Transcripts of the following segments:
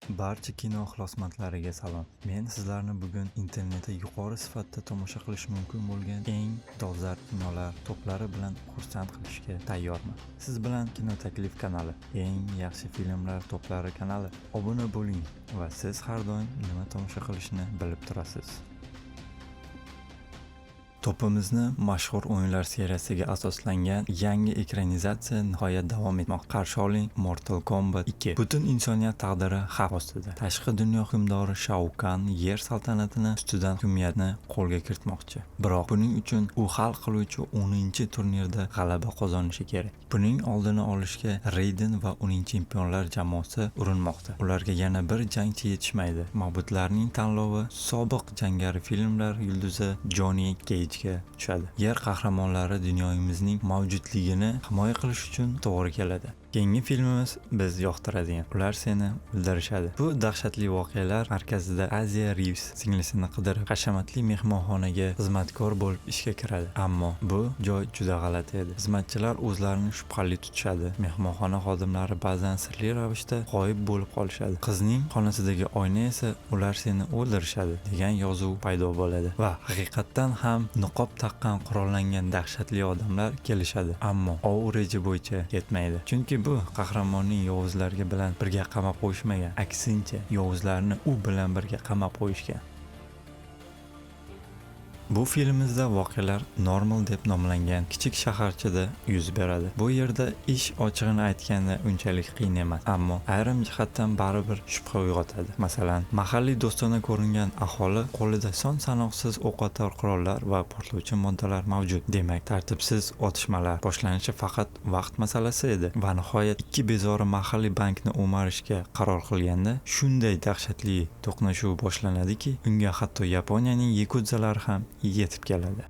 Barcha kino ixlosmandlariga salom. Men sizlarni bugun internetda yuqori sifatda tomosha qilish mumkin bo'lgan eng dolzarb kinolar toplari bilan xursand qilishga tayyorman. Siz bilan Kino Taklif kanali, eng yaxshi filmlar toplari kanali. Obuna bo'ling va siz har doim nima tomosha qilishni bilib turasiz. Topimizni mashhur o'yinlar seriyasiga asoslangan yangi ekranizatsiya nihoyat davom etmoqda. Qarshi oling Mortal Kombat 2. Butun insoniyat taqdiri xavf ostida. Tashqi dunyo hukmdori Shao Kahn yer saltanatini ustidan hukmiyatni qo'lga kiritmoqchi. Biroq buning uchun u hal qiluvchi 10-turnirda g'alaba qozonishi kerak. Buning oldini olishga Reyden va uning chempionlar jamoasi urinmoqda. Ularga yana bir jangchi yetishmaydi. Ma'budlarning tanlovi sobiq jangari filmlar yulduzi Jonni Keyjga tushadi. Yer qahramonlari dunyoyimizning mavjudligini himoya qilish uchun to'g'ri keladi. Keyingi filmimiz biz yoqtiradigan. Ular seni o'ldirishadi. Bu dahshatli voqealar markazida Aziya Rivs singlisini qidirib, hashamatli mehmonxonaga xizmatkor bo'lib ishga kiradi. Ammo bu joy juda g'alati edi. Xizmatchilar o'zlarini shubhali tutishadi. Mehmonxona xodimlari ba'zan sirli ravishda g'oyib bo'lib qolishadi. Qizning xonasidagi oyna esa ular seni o'ldirishadi degan yozuv paydo bo'ladi va haqiqatdan ham niqob taqqan qurollangan dahshatli odamlar kelishadi. Ammo ov reja bo'yicha ketmaydi. Chunki bu qahramonning yovuzlarga bilan birga qamab qo'yishmagan, aksincha yovuzlarni u bilan birga qamab qo'yishgan. Bu filmimizda voqealar Normal deb nomlangan kichik shaharchada yuz beradi. Bu yerda ish ochig'ini aytganda unchalik qiyin emas, ammo ayrim jihatdan baribir shubha uyg'otadi. Masalan, mahalliy do'stona ko'ringan aholi qo'lida son sanoqsiz o'qotar qurollar va portlovchi moddalar mavjud. Demak, tartibsiz otishmalar boshlanishi faqat vaqt masalasi edi va nihoyat ikki bezori mahalliy bankni o'marishga qaror qilganda shunday dahshatli to'qnashuv boshlanadiki, unga hatto Yaponiyaning yakudzalari ham yetib keladi.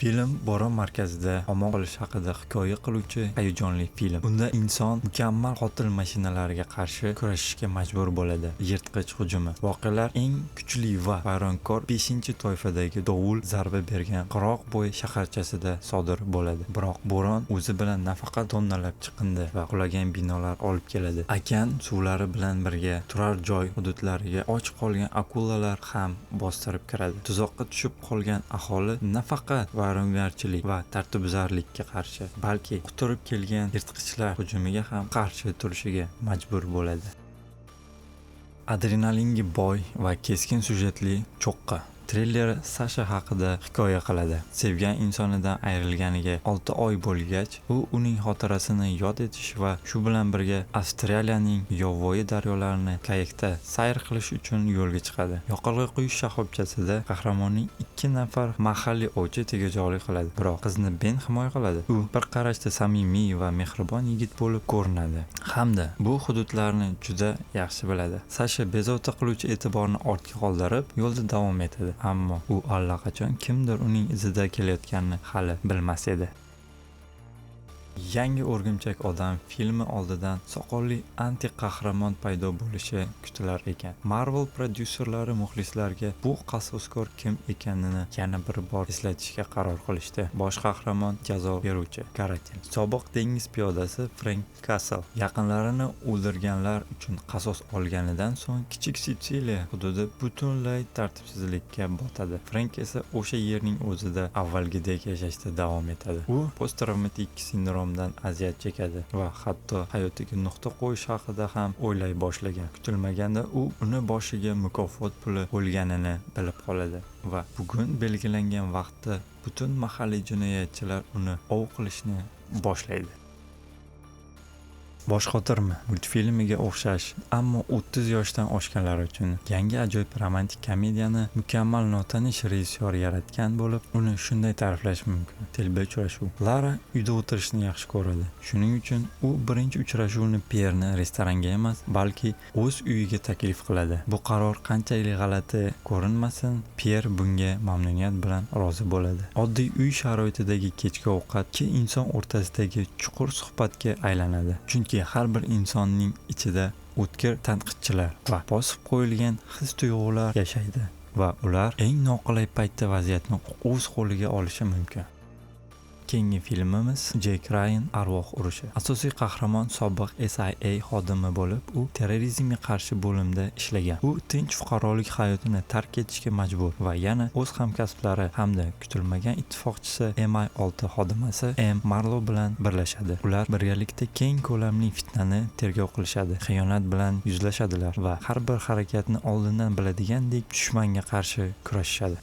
Film bo'ron markazida omon qolish haqida hikoya qiluvchi hayajonli film. Unda inson mukammal qotil mashinalariga qarshi kurashishga majbur bo'ladi. Yirtqich hujumi. Voqealar eng kuchli va vayronkor 5-toifadagi dovul zarba bergan Qirg'oqbo'y shaharchasida sodir bo'ladi. Biroq bo'ron o'zi bilan nafaqat tonnalab chiqindi va qulagan binolar olib keladi. Okean suvlari bilan birga turar joy hududlariga och qolgan akulalar ham bostirib kiradi. Tuzoqqa tushib qolgan aholi nafaqat vayrongarchilik va tartibbuzarlikka qarshi, balki quturib kelgan yirtqichlar hujumiga ham qarshi turishiga majbur bo'ladi. Adrenalinga boy va keskin syujetli cho'qqa treyleri Sasha haqida hikoya qiladi. Sevgan insonidan ayrilganiga 6 oy bo'lgach, u uning xotirasini yod etish va shu bilan birga Avstraliyaning yovvoyi daryolarini kayakda sayr qilish uchun yo'lga chiqadi. Yoqilg'i quyish shoxobchasida qahramonning 2 nafar mahalliy ovchi tegajog'lik qiladi, biroq qizni Ben himoya qiladi. U bir qarashda samimiy va mehribon yigit bo'lib ko'rinadi hamda bu hududlarni juda yaxshi biladi. Sasha bezovta qiluvchi e'tiborni ortga qoldirib, yo'lda davom etadi. Ammo u allaqachon kimdir uning izida kelayotganini hali bilmas edi. Yangi O'rgimchak odam filmi oldidan soqolli anti-qahramon paydo bo'lishi kutilar ekan. Marvel prodyuserlari muxlislarga bu qasoskor kim ekanini yana bir bor eslatishga qaror qilishdi. Bosh qahramon jazo beruvchi Karatin. Sobiq dengiz piyodasi Frank Castle yaqinlarini o'ldirganlar uchun qasos olganidan so'ng kichik Sitsiliya hududi butunlay tartibsizlikka botadi. Frank esa o'sha yerning o'zida avvalgidek yashashda davom etadi. U posttravmatik sindromdan aziyat chekadi va hatto hayotiga nuqta qo'yish haqida ham o'ylay boshlagan. Kutilmaganda u uni boshiga mukofot puli qo'yilganini bilib qoladi va bugun belgilangan vaqtda butun mahalliy jinoyatchilar uni ov qilishni boshlaydi. Boshqotirma multfilmiga o'xshash, ammo 30 yoshdan oshganlar uchun yangi ajoyib romantik komediyani mukammal notanish rejissyor yaratgan bo'lib, uni shunday ta'riflash mumkin. Telba uchrashuv. Lara uyda o'tirishni yaxshi ko'radi. Shuning uchun u birinchi uchrashuvni Pierni restoranga emas, balki o'z uyiga taklif qiladi. Bu qaror qanchalik g'alati ko'rinmasin, Pier bunga mamnuniyat bilan rozi bo'ladi. Oddiy uy sharoitidagi kechki ovqat ikki inson o'rtasidagi chuqur suhbatga aylanadi. Chunki har bir insonning ichida o'tkir tanqidchilar va bosib qo'yilgan his-tuyg'ular yashaydi va ular eng noqulay paytda vaziyatni o'z qo'liga olishi mumkin. Keyingi filmimiz Jek Rayan: Arvoh urushi. Asosiy qahramon sobiq SIA xodimi bo'lib, u terrorizmga qarshi bo'limda ishlagan. U tinch fuqarolik hayotini tark etishga majbur va yana o'z hamkasblari hamda kutilmagan ittifoqchisi MI6 xodimasi M Marlo bilan birlashadi. Ular birgalikda keng ko'lamli fitnani tergov qilishadi, xiyonat bilan yuzlashadilar va har bir harakatni oldindan biladigandek dushmanga qarshi kurashishadi.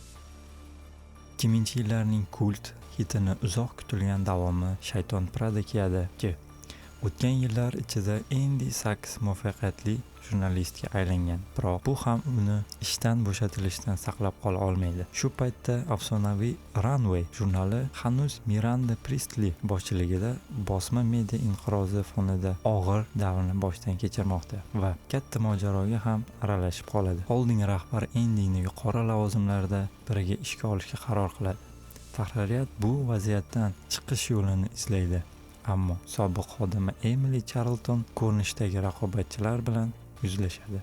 2000-yillarning kult hitini uzoq kutilgan davomi Shayton Prada kiyadi 2. O'tgan yillar ichida Endi Saks muvaffaqiyatli jurnalistga aylangan, biroq bu ham uni ishdan bo'shatilishidan saqlab qola olmaydi. Shu paytda afsonaviy Runway jurnali hanuz Miranda Pristli boshchiligida bosma media inqirozi fonida og'ir davrni boshdan kechirmoqda va katta mojaroga ham aralashib qoladi. Xolding rahbari Endini yuqori lavozimlarda biriga ishga olishga qaror qiladi. Tahririyat bu vaziyatdan chiqish yo'lini izlaydi, ammo sobiq xodimi Emili Charlton ko'rinishidagi raqobatchilar bilan yuzlashadi.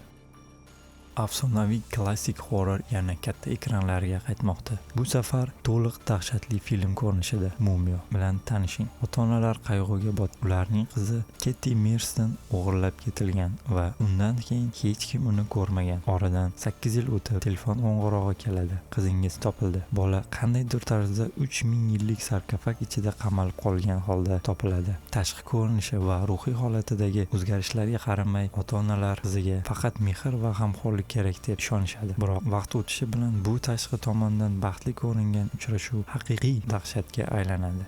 Afsonaviy klassik horror yana katta ekranlarga qaytmoqda. Bu safar to'liq dahshatli film ko'rinishida. Mumiyo bilan tanishing. Ota-onalar qayg'uga botib, ularning qizi Ketti Mirston o'g'irlab ketilgan va undan keyin hech kim uni ko'rmagan. Oradan 8 yil o'tib, telefon qo'ng'irog'i keladi. Qizingiz topildi. Bola qandaydir tarzda 3000 yillik sarkofag ichida qamalib qolgan holda topiladi. Tashqi ko'rinishi va ruhiy holatidagi o'zgarishlarga qaramay, ota-onalar qiziga faqat mehr va g'amxo'rlik kerak deb ishonishadi. Biroq vaqt o'tishi bilan bu tashqi tomondan baxtli ko'ringan uchrashuv haqiqiy dahshatga aylanadi.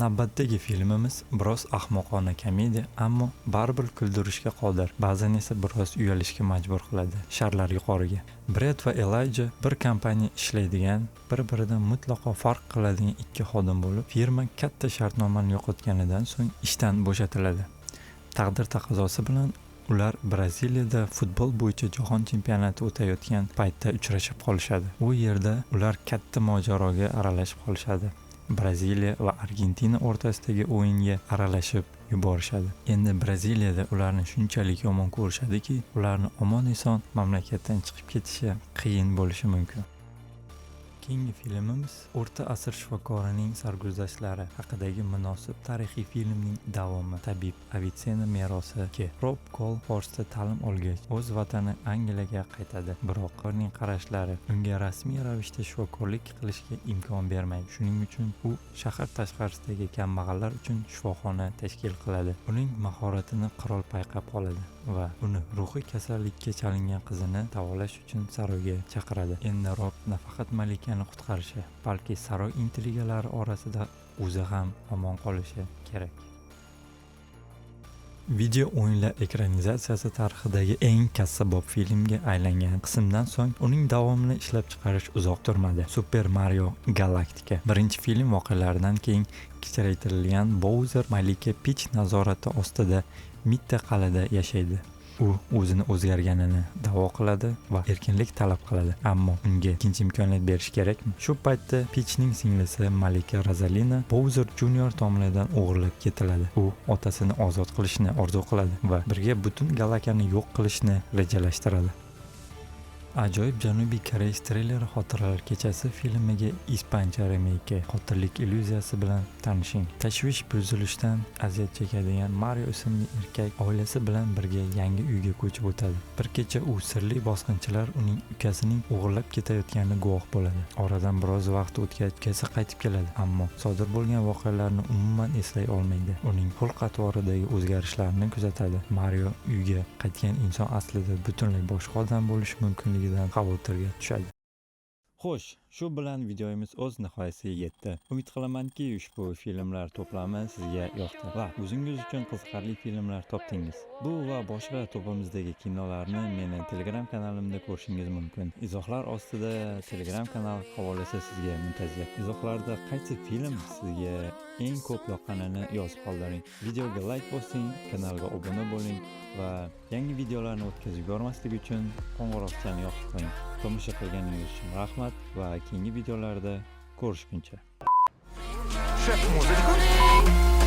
Navbatdagi filmimiz biroz ahmoqona komediya, ammo baribir kuldirishga qodir, ba'zan esa biroz uyalishga majbur qiladi. Sharlar yuqoriga. Brett va Elijah bir kompaniya ishlaydigan, bir-biridan mutlaqo farq qiladigan ikki xodim bo'lib, firma katta shartnomani yo'qotganidan so'ng ishdan bo'shatiladi. Taqdir taqozosi bilan ular Braziliyada futbol bo'yicha jahon chempionati o'tayotgan paytda uchrashib qolishadi. U yerda ular katta mojaroga aralashib qolishadi. Braziliya va Argentina o'rtasidagi o'yinga aralashib yuborishadi. Endi Braziliyada ularni shunchalik yomon ko'rishadiki, ularni omon-eson mamlakatdan chiqib ketishi qiyin bo'lishi mumkin. Keyingi filmimiz o'rta asr shifokorining sarguzashtlari haqidagi munosib tarixiy filmning davomi Tabib Avitsenna merosi 2. Rob Kol Forsda ta'lim olgach, o'z vatani Angliyaga qaytadi. Biroq uning qarashlari unga rasmiy ravishda shifokorlik qilishga imkon bermaydi. Shuning uchun u shahar tashqarisidagi kambag'allar uchun shifoxona tashkil qiladi. Uning mahoratini qirol payqab qoladi va uni ruhiy kasallikka chalingan qizini davolash uchun saroyga chaqiradi. Endi Rob nafaqat malikani qutqarishi, balki saroy intrigalari orasida o'zi ham omon qolishi kerak. Video o'yinlar ekranizatsiyasi tarixidagi eng kassabop filmga aylangan qismdan so'ng uning davomini ishlab chiqarish uzoq turmadi. Super Mario Galaktika. Birinchi film voqealaridan keyin kichraytirilgan Bowser malika Pich nazorati ostida mitti qal'ada yashaydi. U o'zini o'zgarganini da'vo qiladi va erkinlik talab qiladi, ammo unga ikkinchi imkoniyat berish kerakmi? Shu paytda Pichning singlisi malika Rozalina Bowser Junior tomonidan o'g'irlab ketiladi. U otasini ozod qilishni orzu qiladi va birga butun galaktikani yo'q qilishni rejalashtiradi. Ajoyib Janubiy koreys treyleri Xotiralar kechasi filmiga ispancha remeyki Qotillik illyuziyasi bilan tanishing. Tashvish buzilishdan aziyat chekadigan Mario ismli erkak oilasi bilan birga yangi uyga ko'chib o'tadi. Bir kecha u sirli bosqinchilar uning ukasining o'g'irlab ketayotganini guvoh bo'ladi. Oradan biroz vaqt o'tgach, ukasi qaytib keladi, ammo sodir bo'lgan voqealarni umuman eslay olmaydi. Uning xulq-atvoridagi o'zgarishlarni kuzatadi. Mario uyga qaytgan inson aslida butunlay boshqa odam bo'lishi mumkinligidan xavotirga tushadi. Xo'sh, shu bilan videomiz o'z nihoyasiga yetdi. Umid qilamanki, ushbu filmlar to'plami sizga yoqdi va o'zingiz uchun qiziqarli filmlar topdingiz. Bu va boshqa to'pimizdagi kinolarni meni Telegram kanalimda ko'rishingiz mumkin. Izohlar ostida Telegram kanal havolasi sizga muntazir. Izohlarda qaysi film sizga eng ko'p yoqqanini yozib qoldiring. Videoga like bosing, kanalga obuna bo'ling va yangi videolarni o'tkazib yubormaslik uchun qo'ng'iroqchani yoqib qo'ying. Tomosha qilganingiz uchun rahmat va keyingi videolarda ko'rishguncha. Шеф музычку.